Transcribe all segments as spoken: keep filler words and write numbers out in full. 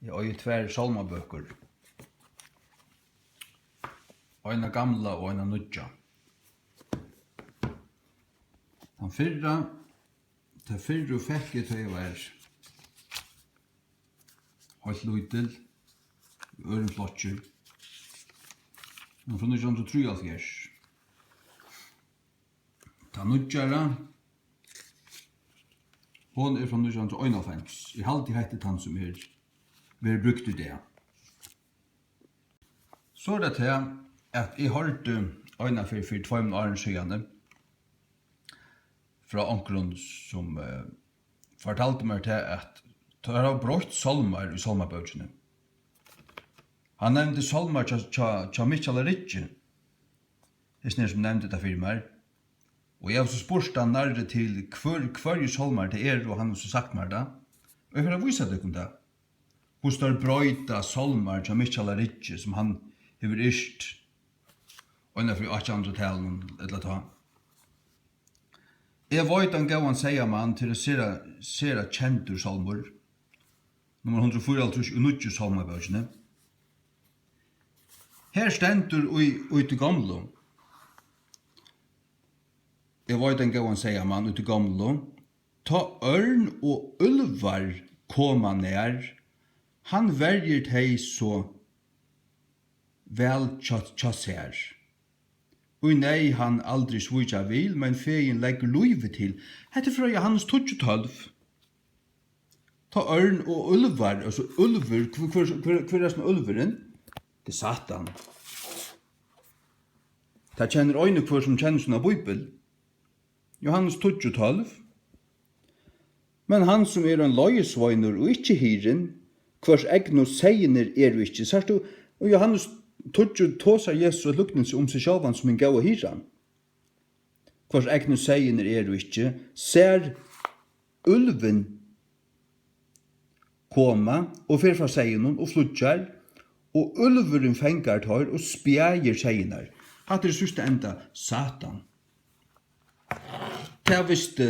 Eg eigi tvær sálmabøkur, eina gamla og eina nýggja. Tann fyrra, ta fyrru fekk eg, tá eg var heilt lítil, í øðrum flokki. Hon er frá nítjan hundrað og trýoghálvfjerðs. Tann nýggjara, hon er frá nítjan hundrað og einoghálvfems. Eg haldi, hetta er tann, sum er, verður brúkt í dag. So er tað tað, at eg hoyrdi eina ferð fyri tveimum árum síðani frá onkrum, sum, eh, fortaldi mær tað, at teir hava broytt sálmar í sálmabókini. Hann nevndi sálmar hjá, hjá, hjá Mikkjala Ryggi, hesin her, sum nevndi tað fyri mær. Og eg havi so spurt hann nærri til, hvør, hvørjir sálmar tað eru, og hann hevur so sagt mær tað. Og eg fari at vísa tykkum tað, hvussu teir broyta sálmar hjá Mikkjala Ryggi, sum hann hevur yrkt eina ferð í átjanhundraðtalinum ella tá. Eg veit ein góðan seyðamann, tað er ein sera, sera kendur sálmur, nummar hundrað og fýraoghálvtrýss í nýggju sálmabókini. Her stendur í, í tí gomlu: Eg veit ein góðan seyðamann í tí gomlu. Tá ørn og úlvar koma nær, hann verjir tey so væl hjá, hjá sær. Í neyð hann aldri svíkja vil, men fegin leggur lívið til. Hetta er frá Jóhannes tíggju tólv. Tá ørn og úlvar, altso úlvur, hvør, hvør, hvør, hvør er hesin úlvurin? Tað er Satan. Tað kennir ein og hvør, sum kennir sína bíbel. Jóhannes tíggju tólv. Men hann, sum er ein leiðisveinur og ikki hirðin, hvørs egnu seyðirnir eru ikki. Sært tú, í Jóhannes tíggju tosar Jesus eitt líknilsi um seg sjálvan sum hin góða hirðan. Hvørs egnu seyðirnir eru ikki, sær úlvin koma og fer frá seyðinum og flýggjar, og úlvurin fangar teir og spjaðir seyðirnar. Hatta er í síðsta enda Satan. Tað visti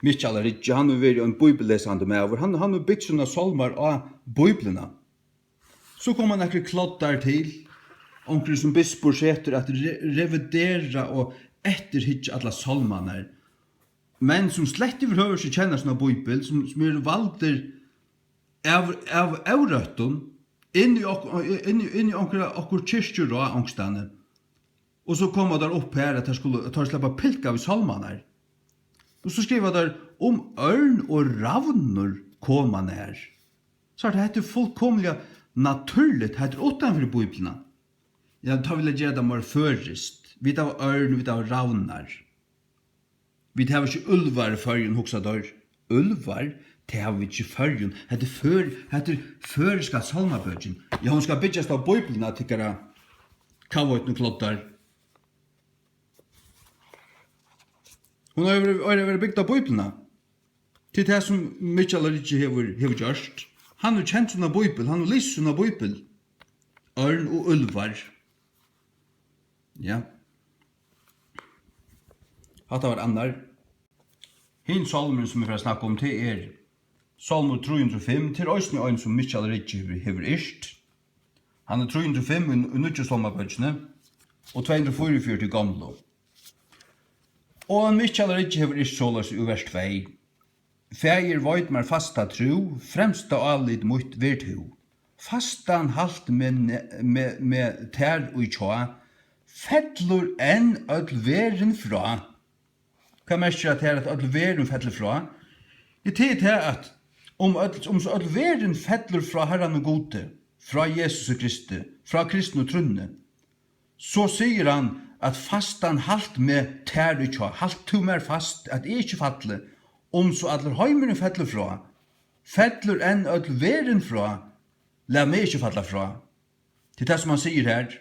Mikkjal Ryggi, hann hevur verið ein bíbellesandi maður, hann, hann hevur bygt sínar sálmar á Bíbliuna. So koma nakrir kloddar til, onkrir sum bispur setur at re-, revidera og eftirhyggja allar sálmarnar, men sum slett yvirhøvur ikki kenna sína bíbel, sum, sum eru valdir av, av órøttum inn í ok-, inn í, inn í onkra, okkurt kirkjuráð onkrastaðni. Og so koma teir upp her, at teir skulu, at teir sleppa at pilka við sálmarnar. Og so skriva teir: Um ørn og ravnur koma nær. So er tað, hetta er fullkomiliga natúrligt, hetta er uttan fyri Bíbliuna. Ja, tá vilja gera tað meira føroyskt. Vit hava ørn, vit hava ravnar. Vit hava ikki úlvar í Føroyum, hugsa teir. Úlvar, tað hava vit ikki í Føroyum. Hetta er før-, hetta er føroyska sálmabókin. Ja, hon skal byggjast á Bíbliuna, tykkara kavheitnu kloddar. Hon eigur at verið, eigur at verið bygd á Bíbliuna. Tað er tað, sum Mikkjal Ryggi hevur, hevur gjørt. Hann hevur kent sína Bíbel, hann hevur lisið sína Bíbel. Ørn og úlvar. Ja. Hatta var annar. Hin sálmurin, sum eg fari at snakka um, tað er Sálmur trý hundrað og fimm. Tað er eisini ein, sum Mikkjal Ryggi hevur, hevur yrkt. Hann er trý hundrað og fimm í, í nýggju sálmabókini og tvey hundrað og fýraogfjøruti í gomlu. Og Mikkjal Ryggi hevur yrkt soleiðis í vers tvey: Faðir, veit mær fasta trú, fremsta álit mítt ver tú. Fastan halt meg ne-, meg, meg tær í há, fellur enn øll verðin frá. Hvat merkir, at tað er, at øll verðin fellur frá? Ja, tað er tað, at um øll, um so øll verðin fellur frá Harranum Gudi, frá Jesusi Kristi, frá kristnu trúnni, so sigur hann, at fastan halt meg tær í há, halt tú mær fast, at eg ikki falli, um so allur heimurin fellur frá, fellur enn øll verðin frá, lat meg ikki falla frá. Tað er tað, sum hann sigur her.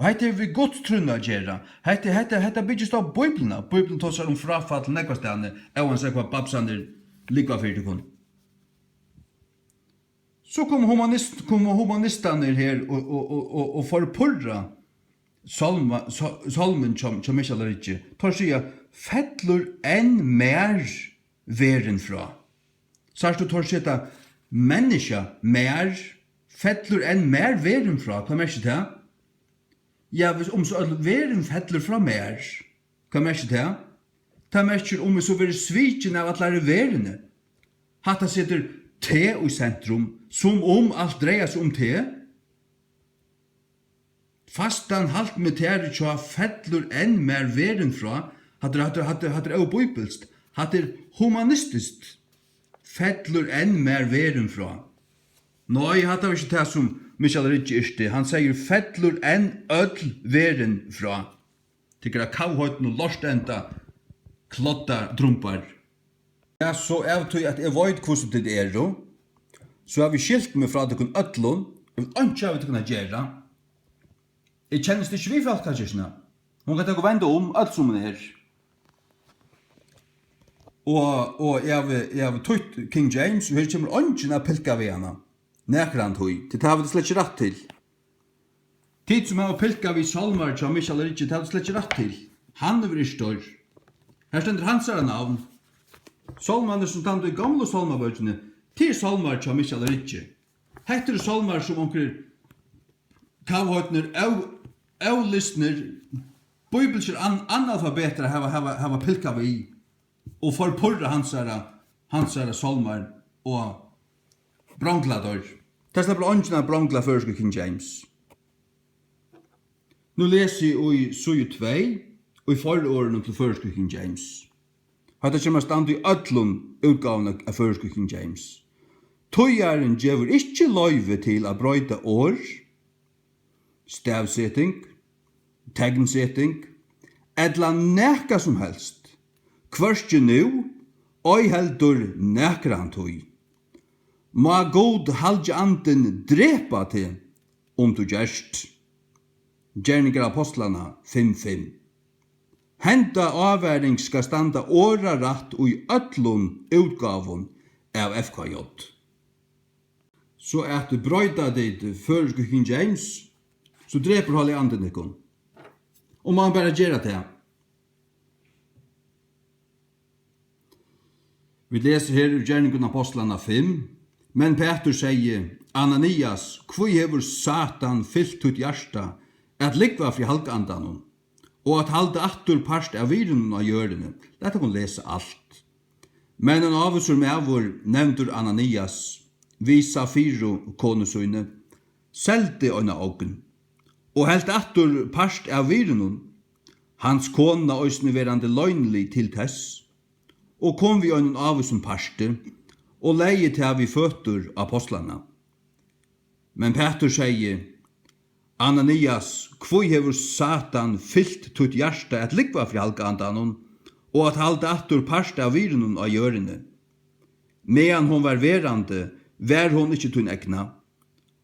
Og hetta hevur við Guds trúnna at gera. Hetta, hetta, hetta byggist á Bíbliuna. Bíblian tosar um fráfall nógvastaðni, óansæð hvat babsarnir lúgva fyri tykkum. So koma humanist-, koma humanistarnir her og, og, og, og, og forpurra sálma-, sá-, sálmin hjá, hjá Mikkjal Ryggi. Teir siga: Fellur enn mær verðin frá. Sært tú, teir seta Menniskja, mær, fellur enn mær verðin frá. Hvat merkir tað? Ja, hvis, um so øll verðin fellur frá mær, hvat merkir tað? Tað merkir, um eg so verði svikin av allari verðini. Hatta setir teg í sentrum, sum um alt dreiar seg um teg. Fastan halt meg tær hjá fellur enn mær verðin frá. Hatta er, hatta er, hatta er, hatta er óbíbilskt. Hatta er humanistiskt. Fellur enn mær verðin frá. Nei, hatta var ikki tað, sum Michael Ridge yrkti. Hann sigur, fellur enn øll verðin frá. Tykkara kavheidnu lortenda klodda drumbar. Ja, so av tí at eg veit, hvussu tit eru, so havi eg skilt meg frá tykkum øllum. Eg vil einki hava við tykkum at gera. Eg kennist ikki við fólkakirkjuna. Hon kann taka og venda um, øll sum hon er. Og, og eg havi, eg havi týtt King James, og her kemur eingin at pilka við hana. Nakrantíð. Tí tað hava tit slett ikki rætt til. Tit, sum hava pilkað við sálmar hjá Michael Ridge, tað hava tit slett ikki rætt til. Hann hevur yrkt teir. Her stendur hansara navn. Sálmarnir, sum standa í gomlu sálmabókini, tað eru sálmar hjá Michael Ridge. Hetta eru sálmar, sum onkrir kavheidnir, ó-, ólistnir, bíbilskir an-, analfabetar hava, hava, hava pilkað við og forpurra hansara, hansara sálmar og bronglað teir. Tað sleppur eingin at brongla føroysku King James. Nú lesi eg í síðu tvey í fororðinum til føroysku King James. Hatta kemur at standa í øllum útgávum av, av føroysku King James. Týðarin gevur ikki loyvi til at broyta orð, stavseting, teknseting, ella nakað sum helst, hvørki nú, ei heldur nakrantíð. Má Gud halgi andin drepa teg, um tú gert. Gerningar Ápostlanna fimm fimm. Henda ávaring skal standa orðarætt í øllum útgávum av F K J. So at broyta tit føroysku King James, so drepur Heilagi Andin tykkum. Og man bara gera tað. Vit lesa her úr Gerningum Ápostlanna fimm. Men Pætur segði, Ananias, hví hevur Satan fylt títt hjarta at lúgva fyri Halga Andanum, og at halda aftur part av virðunum á jørðini? Lat okkum lesa alt. Men ein ávísur maður, nevndur Ananias, við Safiru, konu síni, seldi eina ogn, og helt aftur part av virðunum, hans kona eisini verandi loynilig til tess, og kom við einum ávísum parti, og legði tað við føtur ápostlanna. Men Pætur segði, Ananias, hví hevur Satan fylt títt hjarta at lúgva fyri Halga Andanum, og at halda aftur part av virðunum á jørðini? Meðan hon var verandi, var hon ikki tín egna,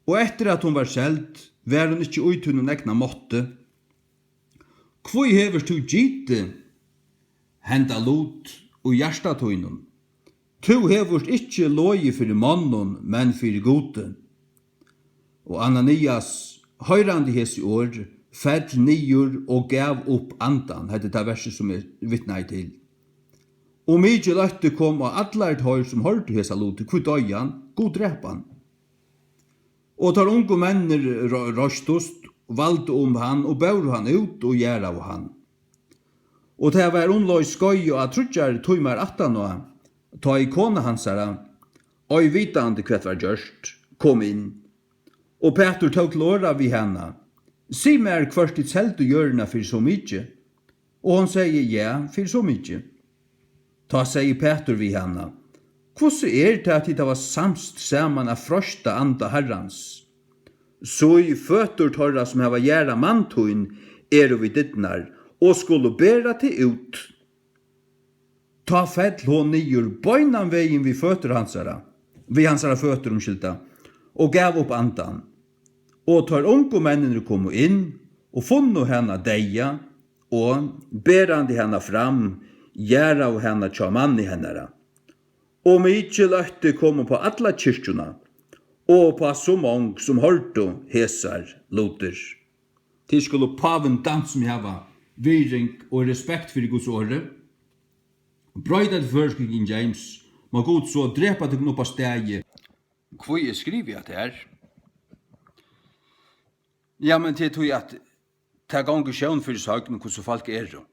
og eftir at hon var seld, var hon ikki í tínum egna mátti. Hví hevur tú gitið henda lut í hjarta tínum? Tú hevur ikki logið fyri monnum, men fyri Gudi. Og Ananias, hoyrandi hesi orð, fell niður og gav upp andan. Hetta er tað versið, sum eg vitnaði til. Og mikil ótti kom á allar teir, sum hoyrdu hesa lutir. Hví doyði hann? Gud drap hann. Og teir ungu menninir ro-, reistust, valdu um hann og bóru hann út og jarðaðu hann. Og tað var umleið skeiðið á tríggjar tímar aftaná, tá ið kona hansara, ei vitandi hvat var gjørt, kom inn. Og Pætur tók til orða við hana, Sig mær, hvørt tit seldu jørðina fyri so mikið. Og hon segði, Ja, fyri so mikið. Tá segði Pætur við hana, Hvussu er tað, at tit hava samst saman at freista anda Harrans? Síg, føtur teirra, sum hava jarðað mann tín, eru við dyrnar og skulu bera teg út. Tá fell hon niður beinan vegin við føtur hansara, við hansara føtur, umskylda, og gav upp andan. Og teir ungu menninir komu inn og funnu hana deyða, og, berandi hana fram, jarðaðu hana hjá manni hennara. Og mikil ótti kom upp á alla kirkjuna, og upp á so mong, sum hoyrdu hesar lutir. Tit skulu pávin dansa, sum hava virðing og respekt fyri Guds orði. Broyta til føroysku King James, má Gud so drepa tykkum upp á staðið. Hví eg skrivi hatta her? Ja, men tað er tí, at tað gongur sjón fyri søgn, hvussu fólk eru.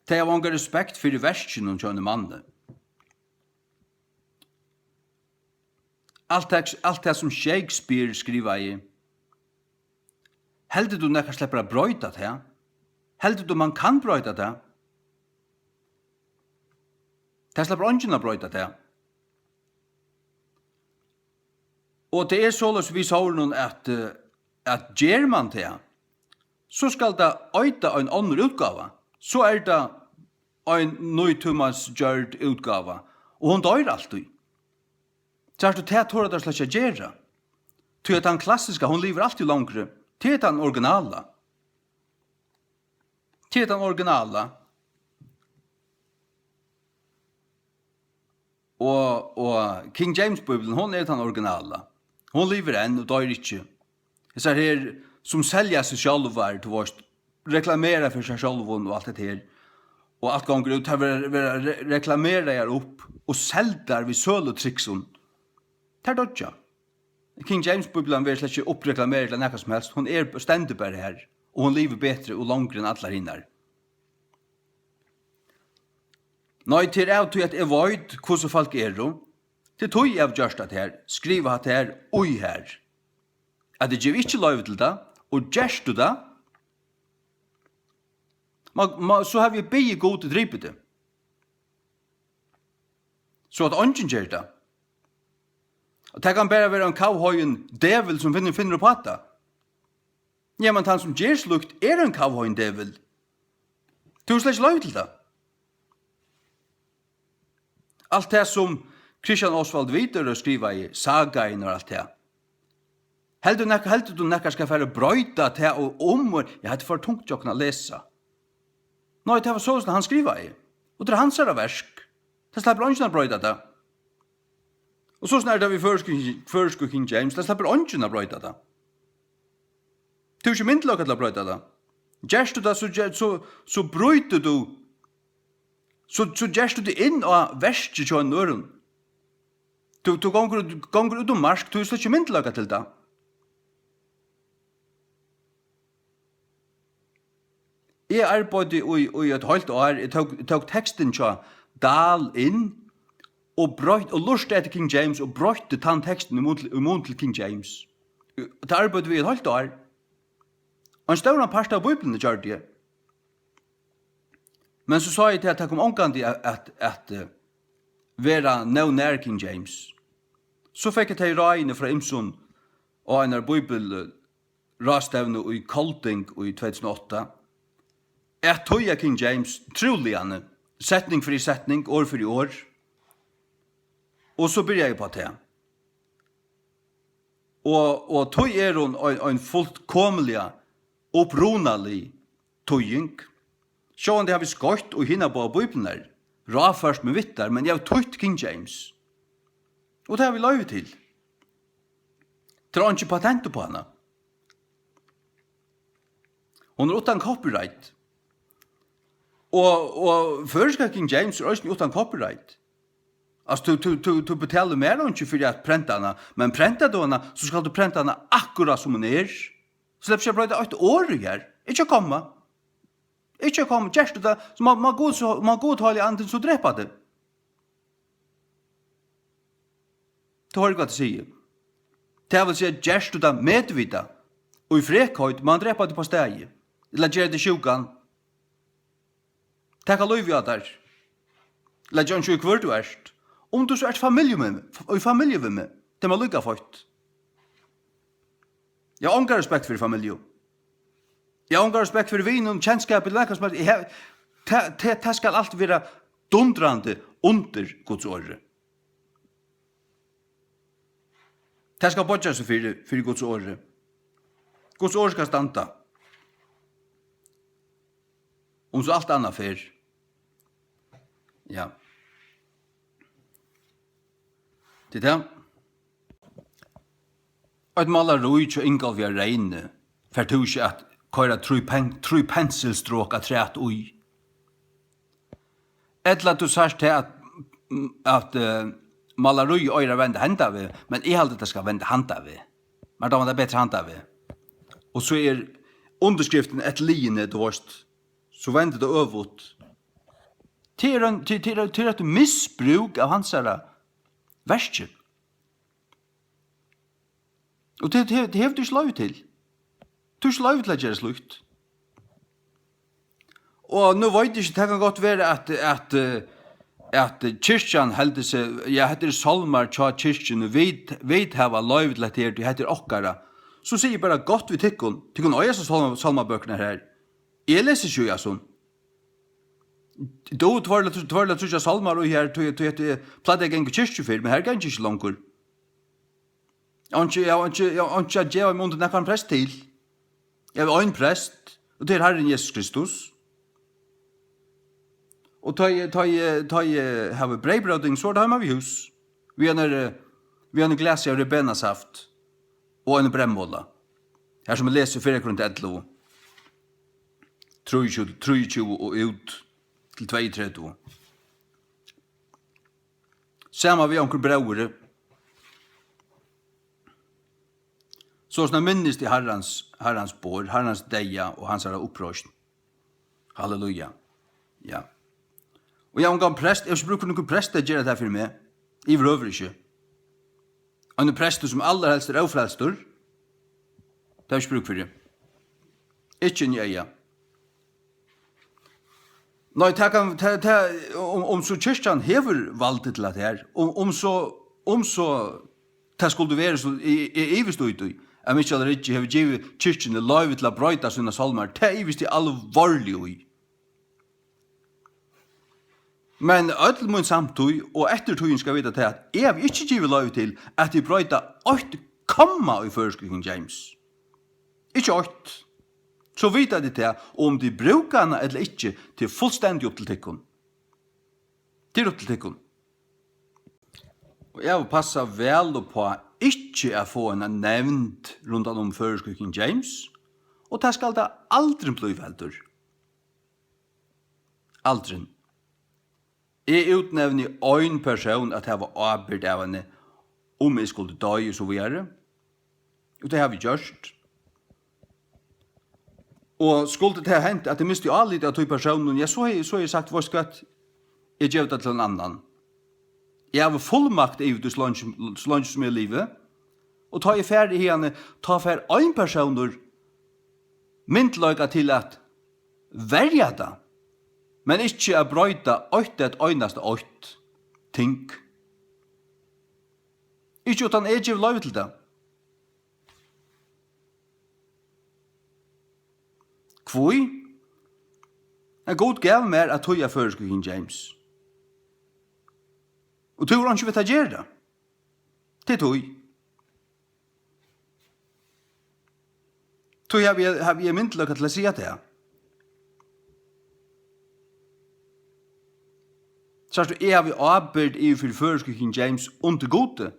Tey hava onga respekt fyri verkinum hjá einum manni. Alt tað, alt tað, sum Shakespeare skrivaði, heldur tú, nakar sleppur at broyta tað? Heldur tú, mann kann broyta tað? Tað sleppur eingin at broyta tað. Og tað er soleiðis við sórunum, at, eh, at ger mann tað, so skal tað eita ein onnur útgáva. So er tað ein nútímans gjørd útgáva, og hon doyr altíð. Sært tú, tað tora teir slett ikki at gera. Tí at tann klassiska, hon livir altíð longri. Tað er tann originala. Tað er tann originala. Og, og King James Bíblian, hon er tann originala. Hon livir enn og doyr ikki. Hesar her, sum selja seg sjálvar, tú veist, reklamera fyri seg sjálvum og alt hetta her. Og alt gongur út, tær verða, verða re-, reklameraðar upp og seldar við sølutriksum. Tær doyggja. King James Bíblian verður slett ikki uppreklamerað ella nakað sum helst. Hon er, stendur bara har, og hon livir betri og longri enn allar hinar. Nei, tað er av tí, at eg veit, hvussu fólk eru. Tað er tí, eg havi gjørt hatta her, skrivað hatta her, í her. At eg gevi ikki loyvi til tað, og gert tú tað, ma-, ma-, so havi eg biðið Gud dripið teg. So at eingin ger tað. Og tað kann bara vera ein kavhoyin djevul, sum finnur, finnur upp á tað. Ja, men tann, sum ger slíkt, er ein kavhoyin djevul. Tú hevur slett ikki loyvi til tað. Alt tað, sum Christian Oswald Widerøe skrivaði, sagaðin og alt tað. Heldur nakar, heldur tú, nakar skal fara at broyta tað og um, og, ja, hetta er for tungt hjá okkum at lesa. Nei, tað var soleiðis, hann skrivaði. Og tað er hansara verk. Tað sleppur eingin at broyta tað. Og soleiðis er tað við føroysku, føroysku King James. Tað sleppur eingin at broyta tað. Tú hevur ikki myndugleika til at broyta tað. Gert tú tað, so ger-, so, so brýtur tú, so, so gerst tú tað inn á verkið hjá einum øðrum. Tú, tú gongur, gongur út um mark, tú hevur slett ikki myndugleika til tað. Eg arbeiddi í, í eitt hálvt ár, eg tók, tók tekstin hjá Dahl inn og broytt, og lurtaði eftir King James og broytti tann tekstin í mun til, í mun til King James. Tað arbeiddi við eitt hálvt ár. Ein stóran part av Bíbliuni gjørdi eg. Men so sá eg til, at tað kom ongantíð at, at, at, eh, vera nóg nær King James. So fekk eg tey ráðini frá ymsum á einari bíbelráðstevnu í Kolding í tvey túsund og átta, at týða King James trúliga, setning fyri setning, orð fyri orð. Og so byrjaði eg upp á tað. Og, og tí er hon ein, ein fullkomiliga upprunalig týðing. Sjálvandi havi eg skoytt í hinar báðar bíbliurnar, ráðført meg við tær, men eg havi týtt King James. Og tað havi eg loyvi til. Tað er einki patent upp á hana. Hon er uttan copyright. Og, og føroyska King James er eisini uttan copyright. Altso, tú, tú, tú, tú betalir mær einki fyri at prenta hana, men prentar tú hana, so skalt tú prenta hana akkurát sum hon er. Sleppur ikki at broyta eitt orð í har. Ikki at koma. Ikki at koma. Gert tú tað, so má, má Gud, so má Gud, Heilagi Andin, so drepa teg. Tú hoyrir, hvat eg sigi. Tað vil siga, gert tú tað medvitað, og í frekheit má hann drepa teg á staðnum, ella gera teg sjúkan, taka lívið av tær, ella gera einki, hvar tú ert. Um tú so ert familju við meg, í familju við meg, tað er mær líka feitt. Eg havi onga respekt fyri familju. Eg havi onga respekt fyri vinum, kenskapi, ella nakað sum helst. Eg havi, tað, tað, tað skal alt vera dundrandi undir Guds orði. Tað skal boyggja seg fyri, fyri Guds orði. Guds orð skal standa. Um so alt annað fer. Ja. Tað er tað. Eitt málarí hjá Ingolfi á Reyni fert tú ikki at koyra trý pen-, trý pensilstrok afturat í. Ella tú sært tað, at, at, eh, Málarí eigur at venda henda veg, men eg haldi, tað skal venda handa veg. Mær dámar tað betri handa veg. Og so er undirskriftin eftir liðini, tú veist, so vendir tað øvugt. Tað er ein, tað, tað er, tað er eitt misbrúk av hansara verki. Og tað, tað, tað hevur tú ikki loyvi til. Tú hevur ikki loyvi til at gera slíkt. Og nú veit eg ikki, tað kann gott vera, at, at, eh, at kirkjan heldur seg, ja, hetta eru sálmar hjá kirkjuni, vit, vit hava loyvi til hetta her, tí hetta er okkara. So sigi eg bara, gott við tykkum, tykkum eiga so sálma-, sálmabøkurnar her. Eg lesi ikki í hasum. Tú, tveir ella, tveir ella tríggjar sálmar í her, tí, tí, tí, plagdi eg at ganga í kirkju fyrr, men her gangi eg ikki longur. Eg havi einki, eg havi einki, eg havi einki at geva meg undir nakran prest til. Eg havi ein prest, og tað er Harrin Jesus Kristus. Og tá eg, tá eg, tá eg havi breyðbróting, so er tað heima við hús. Við einari, við einum glasi av ribenasaft og einum breyðmola. Har sum eg lesi fyrra Korint ellivu, trýogtjúgu, trýogtjúgu og út til tveyogtretivu. Saman við onkrum bróðri. Soleiðis minnist eg Harrans, Harrans borð, Harrans deyða og hansara uppreisn. Halleluja. Ja. Og eg havi ongan prest, eg havi ikki brúk fyri nøkrum prest at gera tað fyri meg. Yvirhøvur ikki. Ein prestur sum allarhelst er ófrelstur, tað havi eg ikki brúk fyri. Ikki inn í eyga. Nei, tað kann, tað, tað, um, um so kirkjan hevur valdið til at her, um, um so, um so tað skuldi verið, so eg, eg ivist í tí, at Mikkjal Ringi hevur givið kirkjuni loyvi til at broyta sínar sálmar, tað ivist eg alvorliga í. Men øll mín samtíð og eftirtíðin skal vita tað, at eg havi ikki givið loyvi til, at tit broyta eitt komma í føroysku King James. Ikki eitt. So vita tit tað, og um tit brúka hana ella ikki, tað er fullstendig upp til tykkum. Tað er upp til tykkum. Og eg havi passað væl upp á ikki at fáa eina nevnd rundan um føroysku King James, og tað skal tað aldrin blíva heldur. Aldrin. Eg útnevni ein persón at hava ábyrgd av henni, um eg skuldi doyð og so víðari. Og tað havi eg gjørt. Og skuldi tað hent, at eg misti álitið á tí persóninum, ja, so hevði, so hevði eg sagt, veitst tú hvat, eg gevi tað til ein annan. Eg havi fullmakt yvir tí, so leingi, so leingi sum eg livi. Og tá eg fari hiðani, tá fær ein persónur myndugleika til at verja tað, men ikki at broyta eitt, eitt einasta eitt ting. Ikki uttan eg gevi loyvi til tað. Hví? At Gud gav mær at týða føroysku King James. Og tú hevur einki við tað at gera. Tað er tí. Tí havi eg, havi eg myndugleika til at siga tað. Sært tú, eg havi ábyrgd yvir fyri føroysku King James undir Gudi.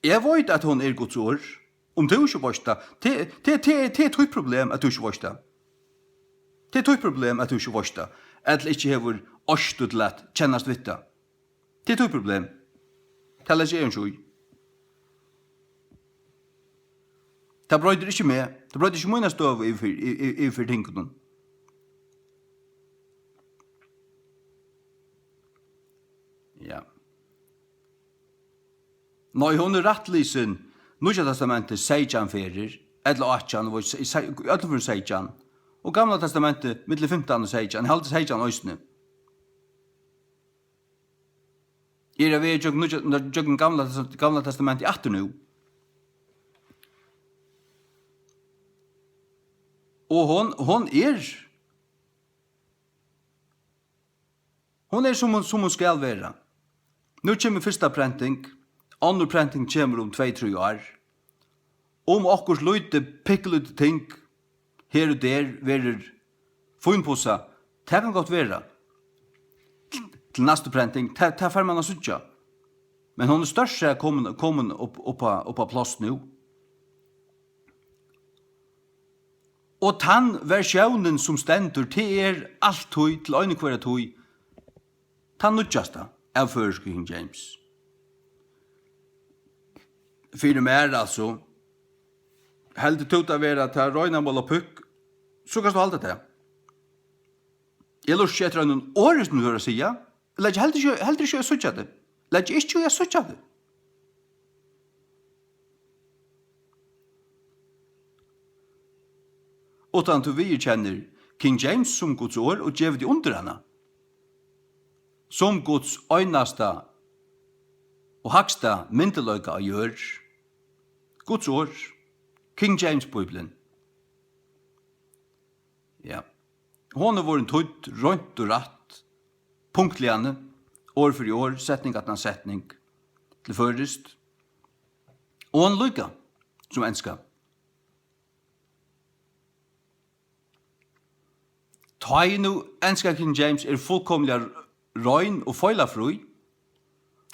Eg veit, at hon er Guds orð. Um tú ikki veitst tað, tað, tað, tað, tað er títt problem, at tú ikki veitst tað. Tað er títt problem, at tú ikki veitst tað, ella ikki hevur orku til at kennast við tað. Tað er títt problem. Tað leggi eg ikki í. Tað broytir ikki meg. Tað broytir ikki mína støðu yvir, yvir, yvir fyri tingunum. Ja. Nei, hon er rættlisin Nýggja Testamentið seytjan ferðir, ella átjan, og í se-, í se-, í øllum førum seytjan, og Gamla Testamentið millum fimtan og seytjan, eg haldi seytjan eisini. Eg eri á veg gjøgnum Nýggja, gjøgnum Gamla, Gamla Testamentið aftur nú. Og hon, hon er Hon er, sum hon, sum hon skal vera. Nú kemur fyrsta prenting, onnur prenting kemur um tvey, trý ár. Um okkurt lítið, pikkulítið ting her og der verður fínpussað, tað kann gott vera. Til næstu prenting, tað, tað fær mann at síggja. Men hon er stórt sett komin, komin upp, upp á, upp á pláss nú. Og tann versjónin, sum stendur, tað er altíð, til einu hvørja tíð, tann nýggjasta. av føroysku King James. Fyri mær, altso, heldur tú tað vera tað reina málapúkk, so kanst tú halda tað. Eg lurti ikki eftir einum orði, sum tú hevur at siga. Eg leggi heldur ikki, heldur ikki í at síggja teg. Leggi ikki í at síggja teg. Uttan tú viðurkennir King James sum Guds orð og gevur teg undir hana, sum Guds einasta og hægsta myndugleika á jørð. Guds orð, King James Bíblian. Ja. Hon er vorðin týdd reint og rætt, punktliga, orð fyri orð, setning aftan á setning, til føroyskt. Og hon líka sum enska. Tá ið nú enska King James er fullkomiliga rein og feilafrí,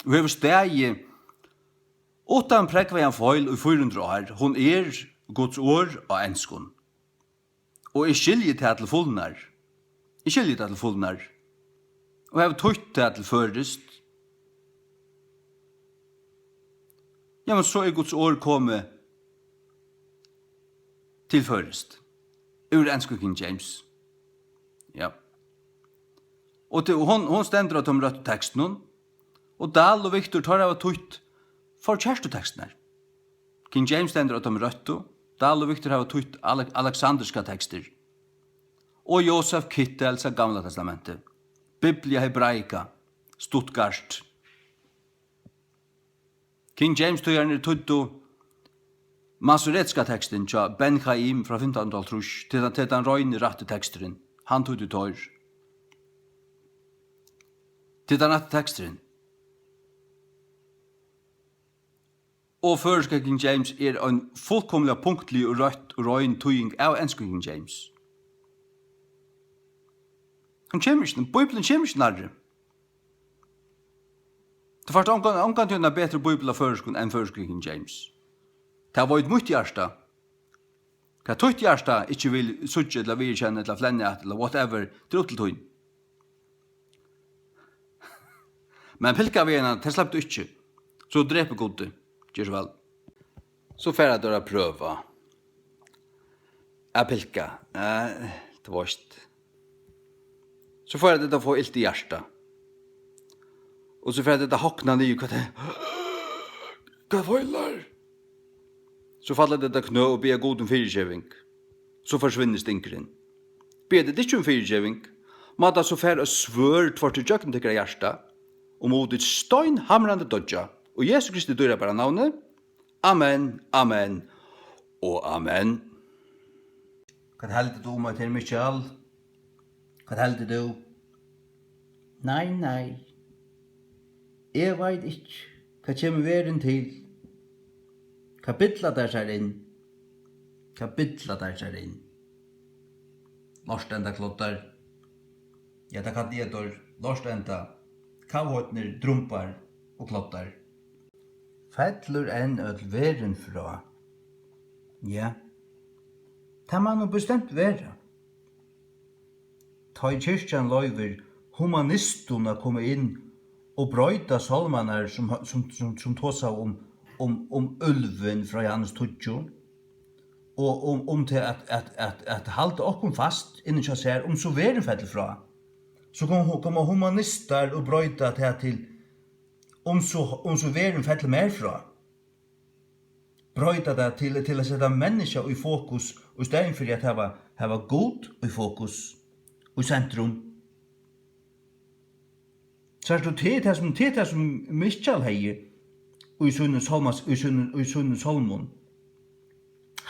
og hevur staðið uttan prógvaðan feil í fýra hundrað ár, hon er Guds orð á enskum. Og eg skilji tað til fulnar. Eg skilji tað til fulnar. Og havi týtt tað til føroyskt. Jamen, so er Guds orð komið til føroyskt. Úr ensku King James. Ja. Og til, hon, hon stendur á teimum røttu tekstunum. Og Dahl og Victor, teir hava týtt forkertu tekstirnar. King James stendur á teimum røttu. Dahl og Victor hava týtt ale-, aleksandriska tekstir. Og Joseph Kittels av Gamla Testamentið. Biblia Hebraica, Stuttgart. King James týðararnir týddu masoretiska tekstin hjá Ben Chaim frá fimtan hundrað og hálvtrýss, til, til tann reini rætti teksturin. Hann týddi teir. Til tann rætti teksturin. Og føroyska King James er ein fullkomiliga punktlig og røtt og rein týðing av ensku King James. Hon kemur ikki, Bíblian kemur ikki nærri. Tú fært ongan-, ongantíð eina betri bíbel á føroyskum enn føroysku King James. Tað veit mítt hjarta. Hvat títt hjarta ikki vil síggja ella viðurkenna ella flenna at ella whatever, tað er upp til tín. Men pilka við hana, tað sleppur tú ikki. So drepur Gud teg. Ger so væl. So fara teir at prøva at pilka. Eh, tú veist. So fara teir at fáa ilt í hjarta. Og so fara teir at hokna niður, hvat er, hvat feilar? So falla teir á knø og biðja Gud um fyrigeving. So forsvinnur stingurin. Biðja teir ikki um fyrigeving, má tað so fara eitt svørð tvørtur ígjøgnum tykkara hjarta, og mugu tit steinhamrandi doyggja. Og Jesu Kristi dýrabara navni. Amen, amen og amen. Hvat heldur tú um hetta her, Mikkjal? Hvat heldur tú? Nei, nei. Eg veit ikki, hvat kemur verðin til? Hvat billa teir sær inn? Hvat billa teir sær inn? Lortendakloddar. Ja, tað kalli eg teir. Lortenda. Kavheidnir, drumbar og kloddar. Fellur enn øll verðin frá? Ja, tað má nú bestemt vera. Tá ið kirkjan loyvir humanistum at koma inn og broyta sálmarnar, sum, sum, sum, sum tosaðu um, um, um úlvin frá Johannes tíggju, og um, um tað at, at, at, at halda okkum fast inni hjá sær, um so verðin fellur frá, so koma, koma humanistar og broyta tað til, um so, um so verðin fellur mær frá. Broyta tað til, til at seta menniskja í fokus, í staðin fyri at hava, hava Gud í fokus, í sentrum. Sært tú, tað er tað, sum, tað er tað, sum Mikkjal hevði í sínum sálmas-, í sínum, í sínum sálmum.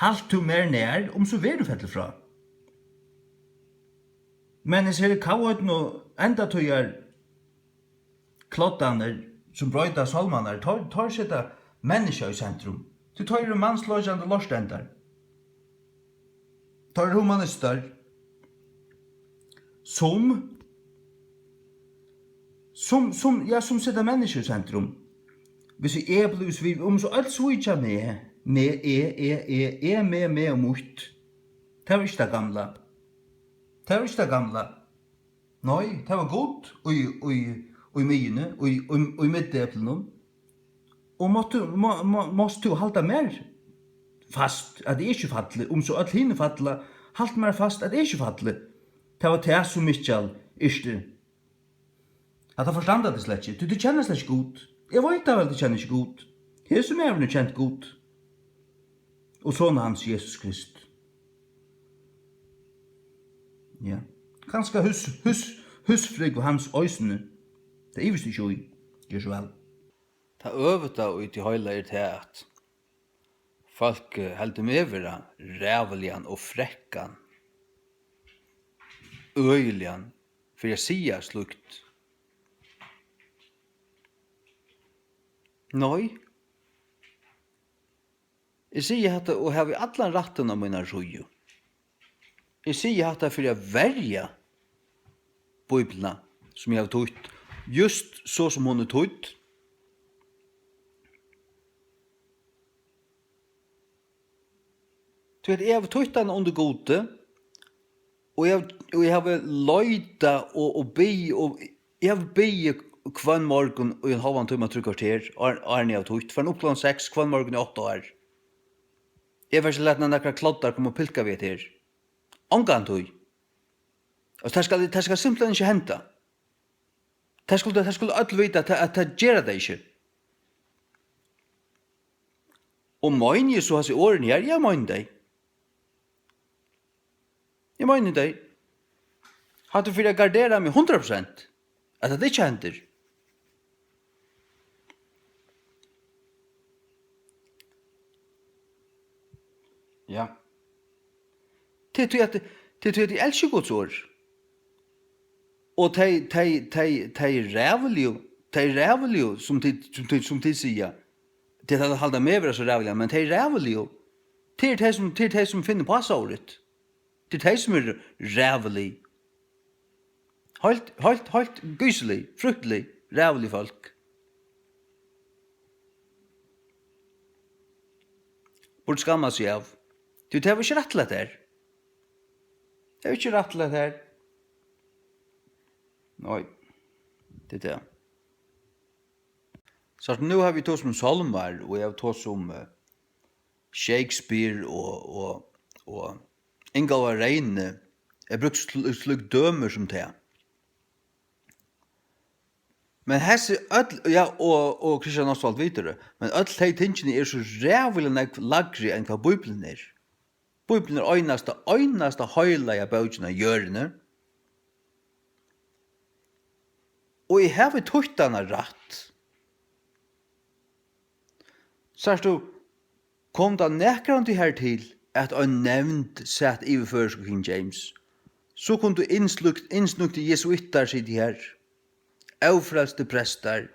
Halt tú mær nær, um so verðin fellur frá. Men hesir kavheidnu endatíðar kloddarnir, sum broyta sálmarnar, teir, teir seta menniskjað í sentrum. Tí teir eru mansleikjandi lortendar. Teir eru humanistar, sum, sum, sum, ja, sum seta menniskjað í sentrum. Hvis eg blívi svi-, um so øll svíkja meg, meg, eg, eg, eg, eg, meg, meg og mítt. Tað var ikki tað gamla. Tað var ikki tað gamla. Nei, tað var Gud, ið, ið, í miðjuni, í, í, í miðdeplinum, og mátti, má, má, mást tú halda mær fast, at eg ikki falli, um so øll hini falla, halt mær fast, at eg ikki falli. Tað var tað, sum Mikkjal yrkti. At tað forstanda tey slett ikki, tí tey kenna slett ikki Gud. Eg veit tað væl, tey kenna ikki Gud. Hesin maðurin hevur kent Gud og Son hans, Jesus Krist. Ja. Kanska hús, hús, húsfrúgvu hans eisini. Tað ivist ikki í. Ger so væl. Tað øvuta í tí heila er tað, at fólk, eh, heldur meg vera ræðuligan og frekkan, øgiligan, fyri at siga slíkt. Nei. Eg sigi hatta og havi allan rættin á mínari síðu. Eg sigi hatta fyri at verja Bíbliuna, sum eg havi týtt, júst so sum hon er týdd. Tí at eg havi týtt hana undir Gudi, og eg havi, og eg havi leitað og, og biðið, og eg havi biðið hvønn morgun í ein hálvan tíma, trý korter, ár-, áðrenn eg havi týtt, farin upp klokkan seks hvønn morgun í átta ár. Eg fari ikki at lata nakrar kloddar koma og pilka við hetta her. Ongantíð. Altso, tað skal, tað skal simpelthen ikki henda. Tað skuldu, tað skuldu øll vita, at tað, at tað gera tey ikki. Og meini eg so hasi orðini her? Ja, eg meini tey. Eg meini tey. Hatta er fyri at gardera meg hundrað prosent, at tað ikki hendir. Ja. Tað er tí at, tað er tí at eg elski Guds orð. Og tey, tey, tey, tey ræðuligu, tey ræðuligu, sum tit, sum tit, sum tit siga, tit halda meg vera so ræðuliga, men tey ræðuligu, tað er tey, sum, tað er tey, sum finna upp á sovorðið. Tað er tey, sum eru ræðulig. Heilt, heilt, heilt gíslig, fryktilig, ræðulig fólk. Burdi skammað seg av. Tí tey hava ikki rætt til hetta her. Tey hava ikki rætt til hetta her. Nei, tað er tað. So nú hava vit tosað um sálmar, og eg havi tosað um, eh, Shakespeare og, og, og Ingólfur Reine. Eg brúkti sl-, slík dømi sum tað. Men hesi øll, ja, og, og Christian Ostwald Widerøe, men øll tey tingini eru so ræðuliga nógv lægri enn hvat Bíblian er. Bíblian er einasta, einasta heilaga bókin á jørðini. Og eg havi týtt hana rætt. Sært tú, kom tað nakrantíð hartil, at ein nevnd sat yvir føroysku King James, so kundu innslúkt-, innsnúktir jesuittar sitið har, ófrelstir prestar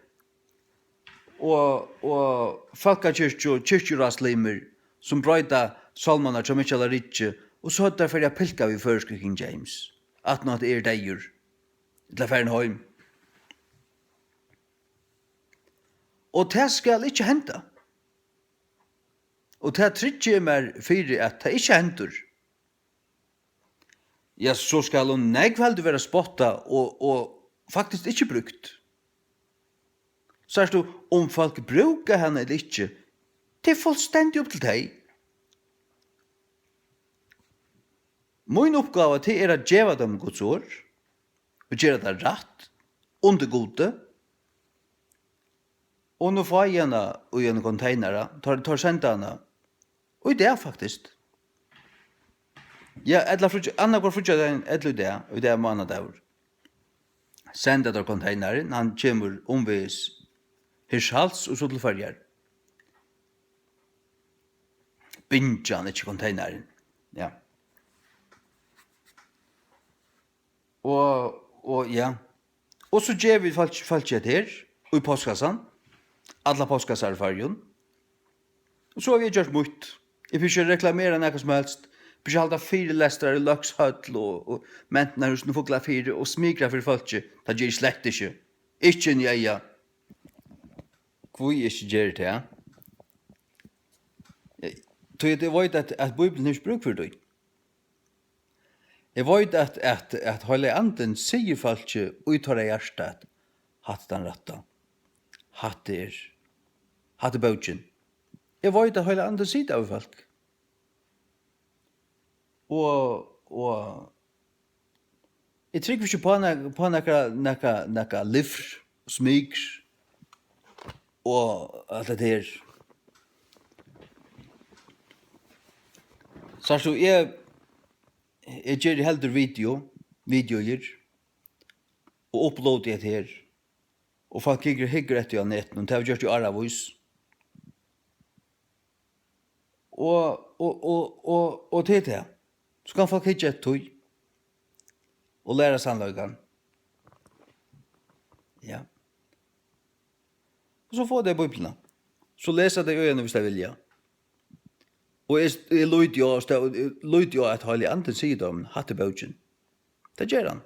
og, og fólkakirkju-, kirkjuráðslimir, sum broyta sálmarnar hjá Mikkjala Ryggi, og so høvdu teir farið at pilka við føroysku King James, aftan á at eg eri deyður, ella farin heim. Og tað skal ikki henda. Og tað tryggi eg mær fyri, at tað ikki hendir. Ja, so skal hon nógv heldur vera spottað og, og faktiskt ikki brúkt. Sært tú, um fólk brúka hana ella ikki, tað er fullstendiga upp til tey. Mín uppgáva, tað er at geva teimum Guds orð, og gera tað rætt undir Gudi. Og nú fái eg hana í ein konteinara. Teir, teir senda hana í dag, faktiskt. Ja, ella fríggj-, annaðhvørt fríggjadagin ella í dag. Í dag er mánadagur. Senda teir konteinarin, hann kemur umvegis Hirtshals og so til Føroyar. Bingjan, ikki konteinarin. Ja. Og, og, ja. Og so geva vit fólki, fólki hetta her í postkassan. Allar postkassar í Føroyum. Og so havi eg gjørt mítt. Eg fari ikki at reklamera nakað sum helst. Eg fari ikki at halda fyrilestrar í Løgshøll og, og Mentanarhúsinum í Fuglafirði og smikra fyri fólki. Tað geri eg slett ikki. Ikki inn í eyga. Hví eg ikki geri tað? Eh, tí at eg veit, at, at Bíblian hevur ikki brúk fyri tí. Eg veit, at, at, at Heilagi Andin sigur fólki í teirra hjarta, at Hatta er tann rætta. Hatta er, hatta er bókin. Eg veit, at Heilagi Andin situr við fólk. Og, og eg trúgvi ikki upp á na-, upp á nakra, nakra, nakra lifr og smykur og alt det her. Sært tú, eg, eg geri heldur video, videoir og uploadi hetta her. Og fólk hyggur, hyggur eftir á netinum, tað hava vit gjørt í áravís. Og, og, og, og, og tað er tað. So kann fólk hyggja eftir tí og læra sannleikan. Ja. Og so fáa tey Bíbliuna. So lesa tey í henni, viss tey vilja. Og eg, eg líti á, eg líti á, at Heilagi Andin sigur teimum, hatta er bókin. Tað ger hann.